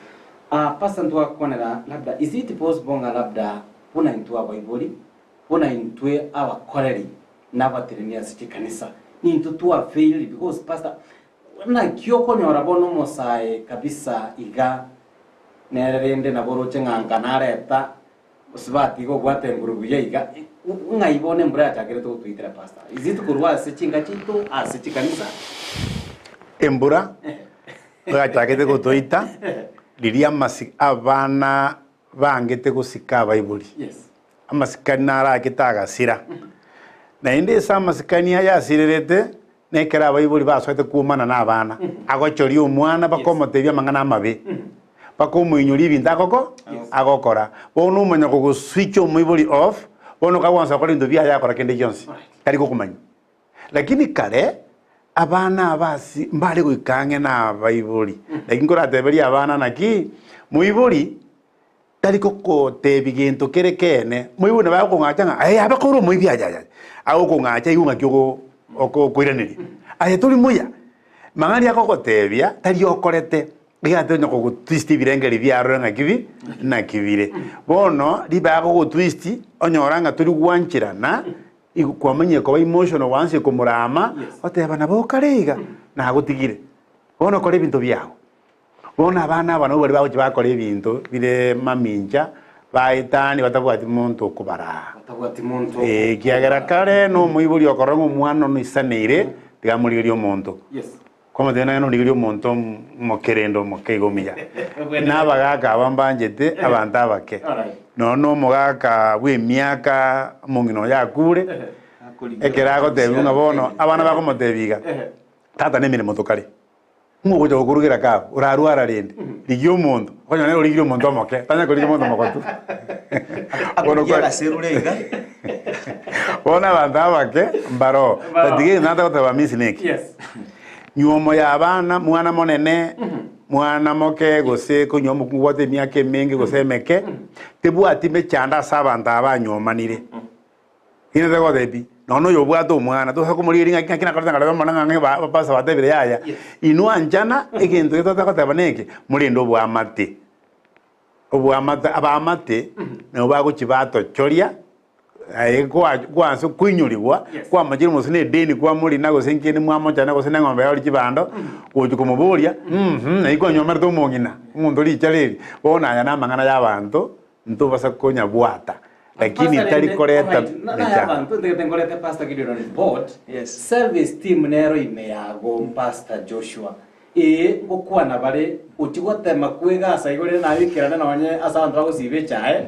Ah, Pastor ntwakwanera labda is it possible ng'a labda buna intwe abaibori, buna intwe abakoreri na abateneneri ase chikanisa, nintwe twafailire because Pastor, naki okonyora bono omosae kabisa iga nere rende nabo oroche ng'a nka nareta Mosubati iga obwate enguru buya iga, ng'ai bono embura yachakerete gotoitera pastor? Is it korwa ase chinka chiaito, ase chikanisa? Embura yachakete gotoita riria amasi abana bangete gosika abaibori. Yes. Amasikani narakete agasira. Naende ase amasikani aya asirerete, Nekero abaibori basoete kwomana nabana, agochoria omwana bakomotebia amang'ana amabe, bakomoinyoria ebinto agoko agokora. Bono omanya kogoswitcha omoibori off, bono kagwansa gokora ebinto biaye akora kende gionsi, tari gokomanya. Lakini kare, abana aba ase mbare goika ang'e na abaibori, lakini nkorateberie abana naki, moibori Tari gogotebia gento kere ekeene. Moigwe nabo agokong'acha ng'a aye abe kore omoibi aye aye aye. Agokong'acha aigwe ng'aki ogo oko okoiraneria. Aye tori muya. Mang'ana aria agogotebia tari okorete, iga atonya kogotwist ebirengeri biaye arore ng'aki bi naki bire. Bono ribaga agogotwist onyora ng'a tori gwancherana, igo kwamanyire koba emotional gwansie komorama, oteba nabo okare iga, nagotigire. Bono kora ebinto biago. Bono abana aba nabwo baria bagochia bakora ebinto bire mamincha, baetanie batabwati monto okobaraa. Batabwati monto Eh, ekiagera kare nomoibori okorora ng'a omwana one oisaneire, tiga amorigerie omonto. Yes. Kwamotebia naye norigerie omonto omokerende omoke iga omuya. Na abagaka aba mbanchete abanto abake. Alright. Nonya na omogaka bw'emiaka omong'ina oye akure, ekero agotebiwa ng'a bono abana bakomotebia iga, tata nemeremo tokare. Ng'o ogocha gokorugera kabu? Orarwara rende? Rigia omonto. Okonyora nere origirie omonto omoke, tanya korigia omonto omogotu. Bono Akorigia kwa- agaserure iga. Bono abanto abake mbaroo. Mbaroo. But gento nataka goteba Miss neki. Yes. Nyuomo ya abana, mwana monene, mwana moke gose konywa omokungu obwate emiaka emenge gose emeke, tebwati mechando ase abanto aba banywomanire. Inwe tari goteba pi, nonya oyo obwate omwana, tosa komorigereria ng'aki ng'aki nakorete nkareba omwana ng'a ng'e ba pastor batebire yaya. Inwe anchana, egento eke totari goteba neke, morende oboamate. Oboamate abaamate, nabo bagochia batochoria, aye kwa kwansa koinyorigwa, kwamochire mose na edeni kwamorina gose nkende mwamochana gose na eng'ombe yaye oria chibando, gochia komoboria mh naki kwanywomerete omong'ina, omonto richa reri. Bono aya namang'ana ya abanto, Ntobasa konyabwata, lakini tari koreta mechando. Abanto ntagete nkorete Pastor Gideon on board. Yes. Self esteem nero ime yago Pastor Joshua. Ee ngokwana bare ochie gotema kwegasa igo rende nabekerane nonye ase abanto bagosiba echae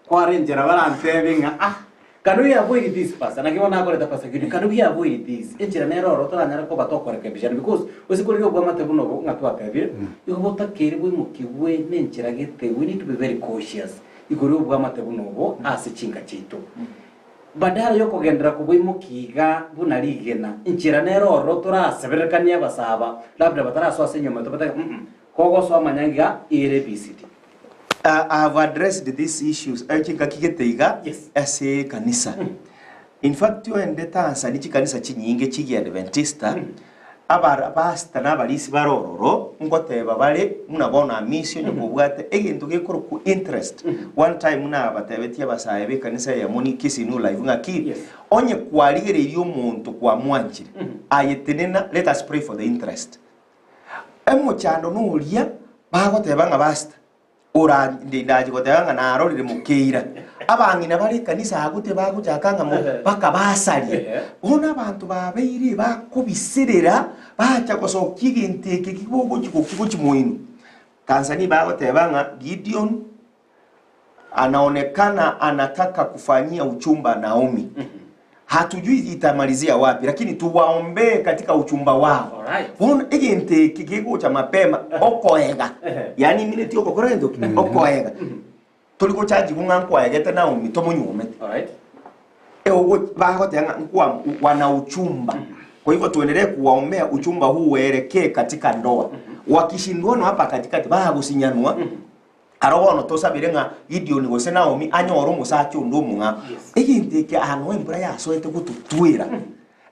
kware enchera barantebie ng'a ah can we avoid this pastor naki bono nakoreta Pastor Gideon can we avoid this enchera nero oro toranyare koba tokorekebishana because ase korigia obwamate buna obo ng'a twatebire, igo botakeire boimokigwe nenchera gete, we need to be very cautious igoro y'obwamate buna obo ase chinka chiaito. Badala y'okogenderera koboimokia iga buna rigena, enchera nere ororo torasebererekanie abasaba labda batarasoa ase enyomba tobatebe mm kogosoa manya iga ere ABCD. I have addressed these issues eh, chingaki gete iga Yes. ase ekanisa. In fact oende Tanzania chikanisa chinyinge chigiadventista abara pastor na abarisi bare ororo ngoteba bare buna bono Amisi onye kobwate egento gekorokwa interest. One time nabatebetie abasae b'ekanisa eyemo ni Kisii New Life ng'aki Yes. onye kwarigereirie omonto kwamwanchire aye tenena let us pray for the interest. Omochando noria bagoteba ng'a pastor ora ndi ndachi goteba ng'a narorire mokeira. Abang'ina bare ekanisa agwo tibagochaka ng'a mo mpaka basaria. Bono abanto babeire bakobiserera bacha gosokia egento eke kigogochi goki gochi moino. Tanzania bagoteba ng'a Gideon anaonekana anataka kufanyia uchumba Naomi. Hatujui itamalizia wapi lakini tuwaombee katika uchumba wao. Alright. Bono egento eke kegocha mapema okoega. Yaani imineti ogokora gento ki? Okoega. Tori gochaji ng'a nkwaegete Naomi tomonyuomete. Alright. Eogo bagoteba ng'a nkwa wana uchumba. Kwa hivyo tuendelee kuwaombea uchumba huu uelekee katika ndoa. Wakishindwana hapa katikati bagosinyanwa Aro bono tosabere ng'a Gideoni gose Naomi anyore omosacha onde omong'ao. Egento eke aa noo embura yasoete gototwera.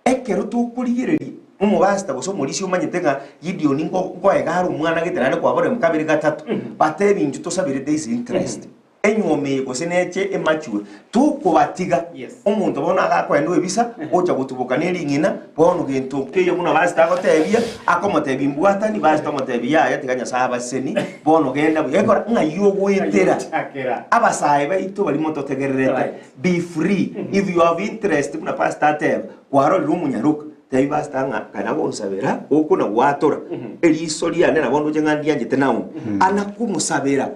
Ekero tokorigereria omopastor gose omorisia omanyete ng'a Gideoni nko nkoega are omwana gete naende kwaborire kabere gatato, batebi intwe tosabere this interest. Enyuomo eye gose neche emature, tokobatiga. Omonto bono agakoenda oebisa, ocha gotuboka ne ring'ina, bono gento nkeiyo buna pastor agotebia, akomotebia mbwatani, pastor omotebia yaya tiga Nyasaye abasesenie, bono genda buya. Ekora ng'ai ogoetera. Abasae baito baria mototegererete, be free, if you have interest buna pastor ateba, kwarorire omonyaroka, tebi pastor ng'a kana gonsabera, gokona gwatora, eriso riane nabo ndoche ng'a ndianchete Naomi, ana komosabera.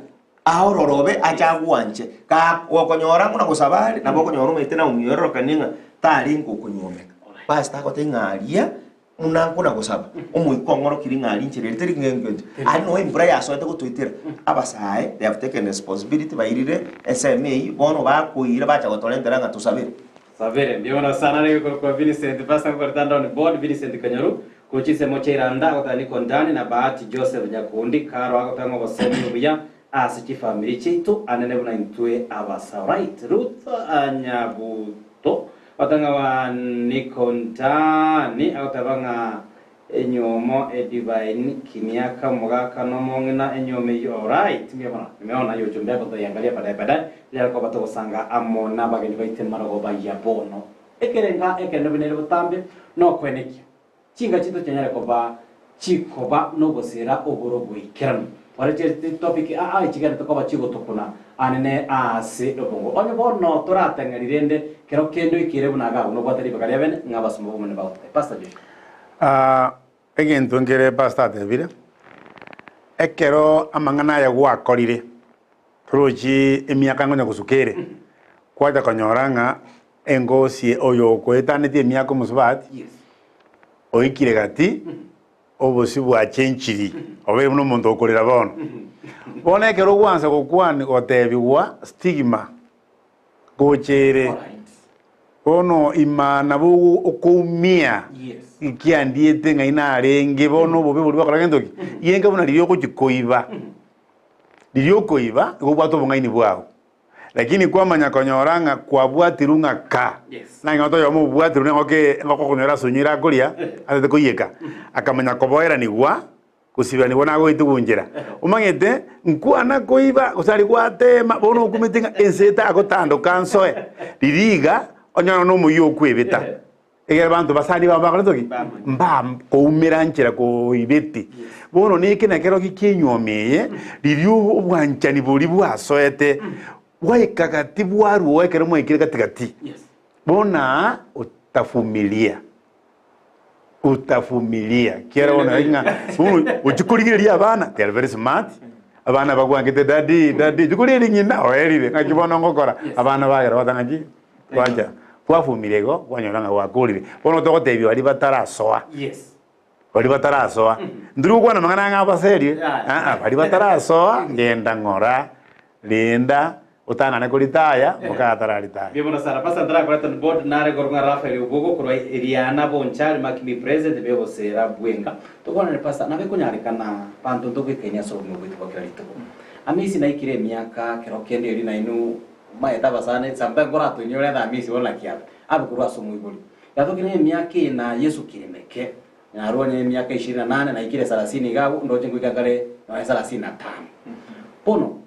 Aororobe ache agwanche. Kaa gokonyora ng'o na gosaba are, nabo okonyora omanyete Naomi oyororokanie ng'a tarenge okonyuomeka. Pastor agotebia ng'a aria buna nkona gosaba, omoika ong'orokirie ng'a aria inchera eria teri ng'engencho. Aria noo embura yasoete gotoetera. Abasae they have taken responsibility bairire ensemo eyio, bono bakoira bacha gotorentera ng'a tosabere. Sabere, mbuya mono sana nigo ekorokwa Vincent Pastor ngokoreta ande on board Vincent Kanyoru korwa chinsemo chia Iranda agoteba niko ndani na Bahati Joseph Nyakundi Karo agoteba ng'a obosemi obuya ase chifamiri chiaito anene buna intwe abasa right Ruth Nyabuto agoteba ng'a wa niko ndani agoteba ng'a Enyuomo edivine kimiaka omogaka nomong'ina enyuomo eyio alright mbuya mono nimeona aye ujumbe yako ntoiangaria baadaye baadaye tonyare koba togosanga amo nabageni baito emarogoba ya bono ekerenga ekenene buna ere botambe nokwenekia chinga chinto chianyare koba chikoba nogosira oboro boikeranu tware chitopic aa echigenderete koba chigotokuna anene aase obongo onye bono torateng'eri rende kero kende oikeire buna iga abwo nobwate ribaga ria bene ng'a abasomba b'Omonene bagototebia Pastor Joshua. Egento nkere pastor atebire, ekero amang'ana aya gwakorire, torochi emiaka ngonya gosuka ere, kwacha konyora ng'a engosi oyo okoetanetie emiaka omosubati, oikire gati, obosio bwachenchiri, obeire buna omonto okorera bono. Bono ekero ogwansa gokwana gotebigwa stigma, gocha ere. Bono ima nabo okoumia ekiandiete ng'ai narenge, bono obobe boria bakora gento ki? Genka buna riria ogochia koiba, riria okoiba igo obwate obong'aini bwao, lakini kwamanya konyora ng'a kwabwatirwe ng'a ka, nang'e oyomo obwatirwe nengoko engoko okonyora ase onyuire akoria, atete koiyeka, akamanya koboeranigwa. Gosiberanigwa nagoetigwa nchera. Omanyete, nkwana koiba, gose aria gwateema, bono okumete ng'a ense etagotandoka nsoe. Riria iga, onyore nomoyio okwebeta. Ekero abanto basani bao bakorete ki? Mbakoumera nchera koibete. Bono neke nekero ki'enyuomo eye, riria obwanchani boria bwasoete, bwaika gati bwarua ekero mwaikire gati gati. Bono aa otavumilia. Utavumilia kiagera bono naki ng'a bono ochia korigereria abana they are very smart, abana bagwangete daddy daddy ochia korigereria ng'ina oerire ng'aki bono ngokora abana bagera bagoteba ng'aki gwacha kwavumilia igo kwanyora ng'a gwakorire. Bono togotebia baria batarasoa baria batarasoa ntori gokwana amang'ana ang'e abaserie aa baria batarasoa genda ng'ora renda Otang'ane koritaya, mokaye atararitaya. Mbuya mono sana Pastor ntarakoreta on board nare korwa ng'a Raphael Obugo korwa Eriana Bonchari Makimi present begosera bwenga tokwanere Pastor nabo ekonyarekana banto ntobwekaini ase obogima bwaito bwa kera rituko. Amisi naikire emiaka kero kende erio nainwe maete abasani sometimes nkoratoinyore ng'a Amisi bono naki abe abe korwa ase omoibori. Yatokire emiaka eye na Yesu kere meke, narwo onye emiaka ishirini na nane naikire sarasini iga abwo ndoche ngoika nkare nonye sarasini na tano. Bono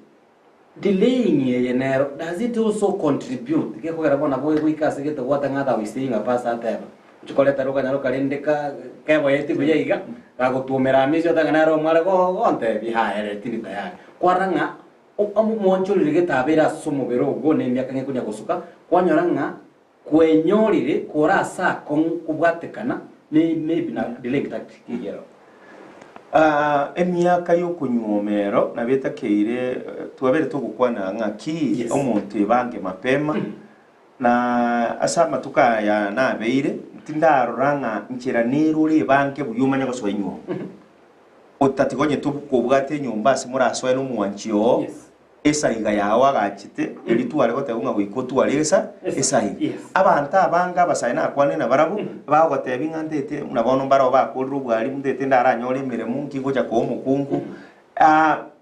delaying eye nero does it also contribute gekogera bono nabo egoika ase gete gwata ng'a ata goisiri ng'a pastor ateba Ochia koreta rokanya rokarende ka keboyeti buya iga, gagotwomera amaiso otanga nere omware go gontebia haya ere tindi tayari. Kwarora ng'a o omonchorire getabeire ase omobere ogo na emiaka ng'a ekonya gosuka, kwanyora ng'a kwenyorire kore ase akong'u kobwatekana ne maybe na delaying tactic eyio ero. Ah, emiaka y'okonyuoma ero nabo etakeire twabeire togokwana ng'aki Yes. omonto ebange mapema Na ase amatuko aya nabeire, tindarora ng'a nchera nere ore ebanke buya omanye gosoa enyomba. Otatiga onye tokobwata enyomba ase morasoe nomwanchi oo, esaiga yao agachete, erio tware goteba ng'a goika otware esa esaiga. Abanto abange abasae nakwanire nabarabwo, bagotebia ng'a ntete buna bono mbarabwo bakorire obwarimu ntete ndaranyore emeremo nki ngocha koa omokungu.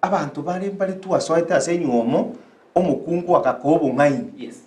Abanto bare mbare twasoete ase enywomo, Omokungu agakoa obong'aini. Yes.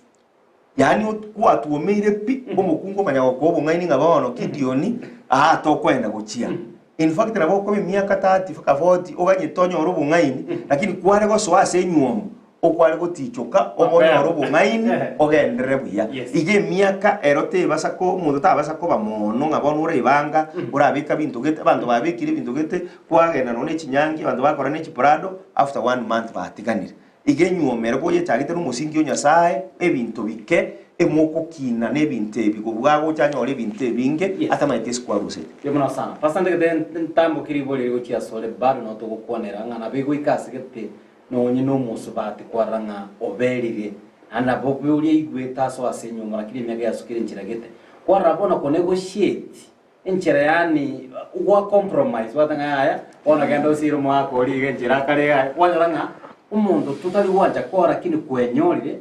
Yaani kwatuomeire pi, omokungu omanya gokoa obong'aini ng'a bono Gideoni, aa tokoenda gochia. In fact nabo okoba emiaka 30 mpaka 40 oganyete onyore obong'aini, lakini kware gosoa ase enywomo, okware gotichoka obe onyore obong'aini ogenderere buya. Yes. Iga emiaka ero tebasa ko omonto tabasa koba mono ng'a bono orebanga, orabeka binto gete, abanto babekire ebinto gete, kwagenda nonya ne chinyangi, abanto bakora ne chiprado, after one month batiganire. Iga enyuomo ere koyechagete nomosingi o Nyasae, ebinto bike, emokokina nebinto ebi, kobua agocha anyore ebinto ebinge Yes. atamaeti ase kwarusete. Mbuya mono sana. Pastor ntagete ntamboke ribori eri gochia asore bado nabo togokwanera ng'a nabo egoika ase gete nonye na omosubati kwarora ng'a oberire naende nabo obe oria aigwete asoe ase enyuomo lakini emiaka yasukire enchera gete. Kwarora bono konegotiate Enchera yaani gwa compromise gwateba ng'a yaya bono genda osire omogaka oria iga enchera akare iga aye, kwanyora ng'a omonto totari gwancha koa lakini kwenyorire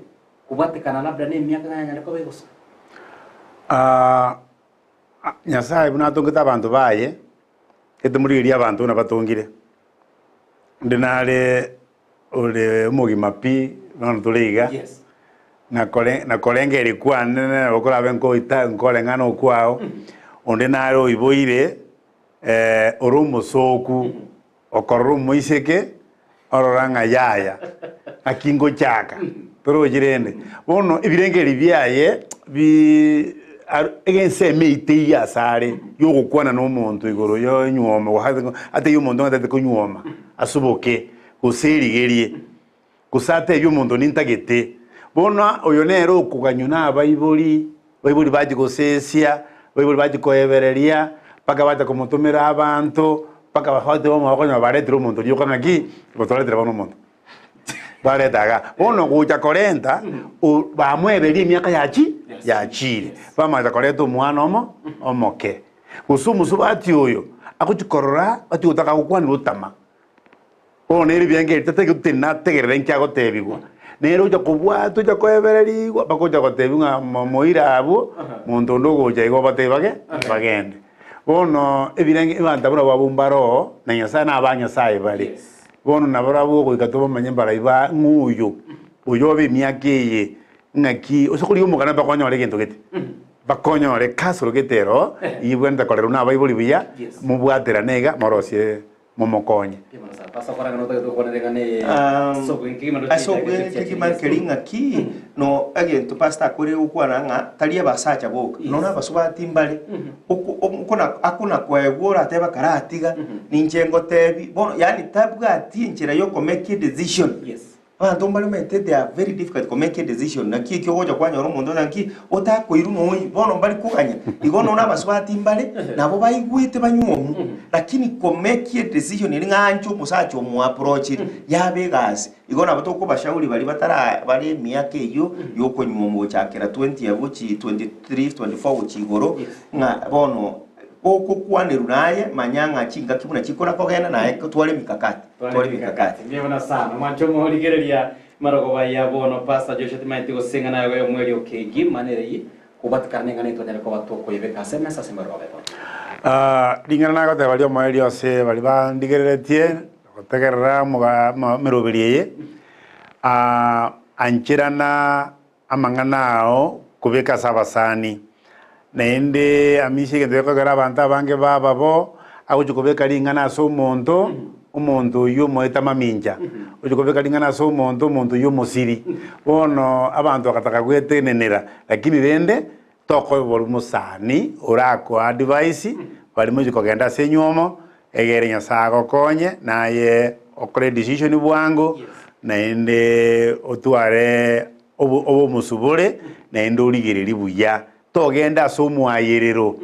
kobwatekana labda na emiaka ng'a yanyare koba egosoa. Nyasaye buna atongete abanto baye, etemorigereria abanto buna batongire, onde nare ore omogima pi bono tore iga, Yes. nakore nakorengereria kwane nabo korabe nkoita nkoreng'ana okwao, onde nare oiboire ore omosooku, okorora omoiseke, orora ng'a yaya, naki ngochaka, torochi rende. Bono ebirengererio biaye bi aru egensemo eiteiyo asare ya ogokwana na omonto igoro ya enywomo atebie omonto ng'a tagete konyuoma. Asuboke, gose erigerie, gose atebie omonto nintagete. Bono oyo nere okoganywa nabaibori, baibori bachia gosesia, baibori bachia koebereria, mpaka bacha komotomera abanto, mpaka bagote okonyora baretire omonto rioka ng'aki, gotoretire bono omonto. Bareta igaa. Bono gocha korenta, o bamoebererie emiaka yachi yachire. Bamanya koreta omwana omo omoke. Gose omosubati oyo agochia korora ati gotaka gokwanera otama. Bono nere ebiango ebi tatagete gotenena ategerere inki agotebigwa. Nere ocha kobwata ocha koebererigwa mpaka ocha gotebigwa ng'a mo moire abwo, monto onde ogocha iga obatebie bage bagende. Bono ebirenge abanto abwo nabo abwo mbare oo, na Nyasaye na abanyasaye bare. Bono nabarabwo ogoika tobamanye mbarai ba ng'o oyo, oyo obe emiaka eye ng'aki ose korigia omoganda mpaka onyore egento gete. Bakonyore kasoro gete ero, ibwenerete korerwa nabaibori buya, mobwaterane iga, morosie momokonye. Ase obweng'e kegima nkeri ng'aki no egento pastor akorire gokwana ng'a tari abasacha boka, nonya abasubati mbare, oko okona akona koegwa oratebe karatiga, ninche ngotebi bono yaani tabwati enchera ya okomake edecision. Abanto mbare omanyete they are very difficult ko make a decision naki ekio ogocha kwanyora omonto ng'a nki otakoirwa noyi bono mbari koganya igo nonya abasubati mbare nabo baigwete banywomu lakini ko make a decision eri ng'a anche omosacha omoapproachire yaba egasi igo nabo tokobashauri baria batara bare emiaka eyio ya okonywomwa gochakera 20 abwo gochi 23, 24 gochia igoro ng'a bono gokokwanerwa naye manya ng'a chingaki buna chikona kogenda naye tware emikakati. Tware emikakati. Mbuya mono sana. Omwancho omorigereria marogoba ya bono Pastor Joshua timaeti gose ing'ana yago y'omweri o kegima nere eyio kobwatikana neng'ana eye twanyare koba tokoyebeka ase emesa ase marogoba ya bono. Ring'ana nagoteba riomoerio ase baria bandigereretie. Gotegerera omoga emeroberi eye, ancherana amang'ana ao kobeka ase abasani. Naende amisia egento gekogera abanto abange baba bo, agochia kobeka ring'ana ase omonto, omonto oyio omoete amamincha, ogochia kobeka ring'ana ase omonto, omonto oyio omosiri. Bono abanto bagataka gwetenenera, lakini rende tokoiborwa mosani orakoa advice, baria mochie kogenda ase enywomo, egere Nyasaye agokonye, naye okore edecision bwango, naende otware obo obomosubore, naende origererie buya. Togende ase omwayerero,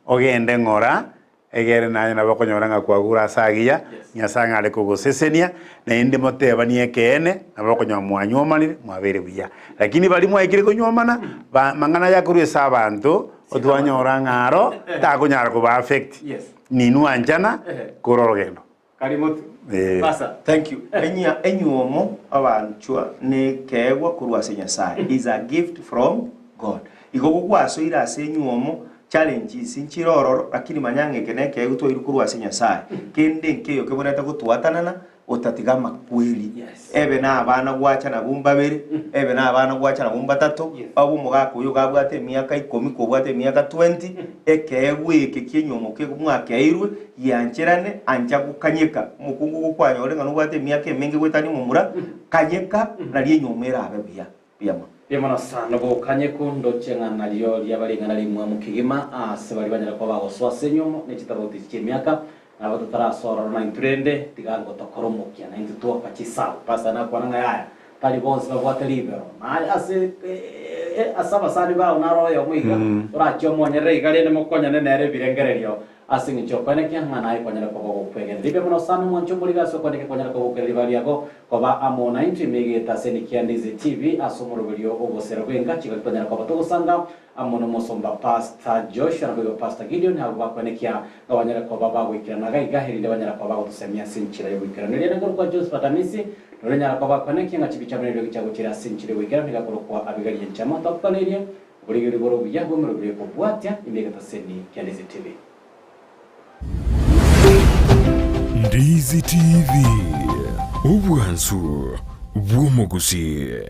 ogende ng'ora, egere naye nabo okonyora ng'a kwagure ase agiya, Nyasaye ng'are kogosesenia, naende motebanie ekeene, nabo okonyora mwanywomanire, mwabeire buya. Lakini baria mwaikire konywomana, ba mang'ana aya akorwa ase abanto, otwanyora ng'a aro, takonyara koba affect. Ninwe anchana kore orogendo. Kari motwe. Eh. Pasa. Thank you. Enya enyuomo abanchwa nekeegwa korwa ase Nyasaye is a gift from God. Igo gogwasoire ase enyuomo challenges nchire ororo lakini manya ng'a eke nekeegwa twairwe korwa ase Nyasaye. Kende nkeiyo kebwenerete gotwatanana otatiga amakweri. Yes. Ebe na abana gwacha nabwo mbabere, ebe na abana gwacha nabwo mbatato, Yes. obe omogaka oyo iga abwate emiaka ikomi kobwate emiaka 20, ekeegwa eke ki'enyuomo ke mwakeirwe, giancherane, ancha gokanyeka. Omokungu gokwanyore ng'a nobwate emiaka emenge goetania omomura, kanyeka, nario enyuomo erabe buya. Buya mono. Buya mono sana obokanyeku ndoche ng'a nario riaba ring'ana rimwamu kegima ase baria banyare koba bagosoa ase enyuomo ne chitabauti echi chi'emiaka, nabo totarasoa ororo naintwe rende tiga ngotokora omokia naintwe twoka chisabu. Pastor nakwana ng'a yaya tari bonsi babwate ribero naye ase ase abasani bao naro oyomo iga orachie omonyerere iga rende mokonyane nere ebirengererio Ase engencho y'okoenekia ng'a naye kwanyare koba ogokwegena. Ribe mono sana omwanche omoriri ase okoenekia kwanyare koba okwera ribaga riago koba amo naintwe ime egeta ase Nikia Ndizi TV ase omoroberio obosera bw'enka chigaki twanyare koba togosanga amo nomosomba Pastor Joshua naboigo Pastor Gideon abwo bakoenekia ng'a banyare koba bagoikerana iga iga erinde banyare koba bagotosemia ase enchera y'ogoikeranu. Erio nkorokwa Josephat Amisi noria onyara koba akoenekia ng'a chibicha amo neriogi chiagochire ase enchera y'ogoikeranu nigo akorokwa Abigail Nchama. Twakokaneirie Oborigeri bore obuya bw'emerobio ekobwatia ime egetaseni kia Ndizi TV. Ndizi TV, obwansu bw'omogusii.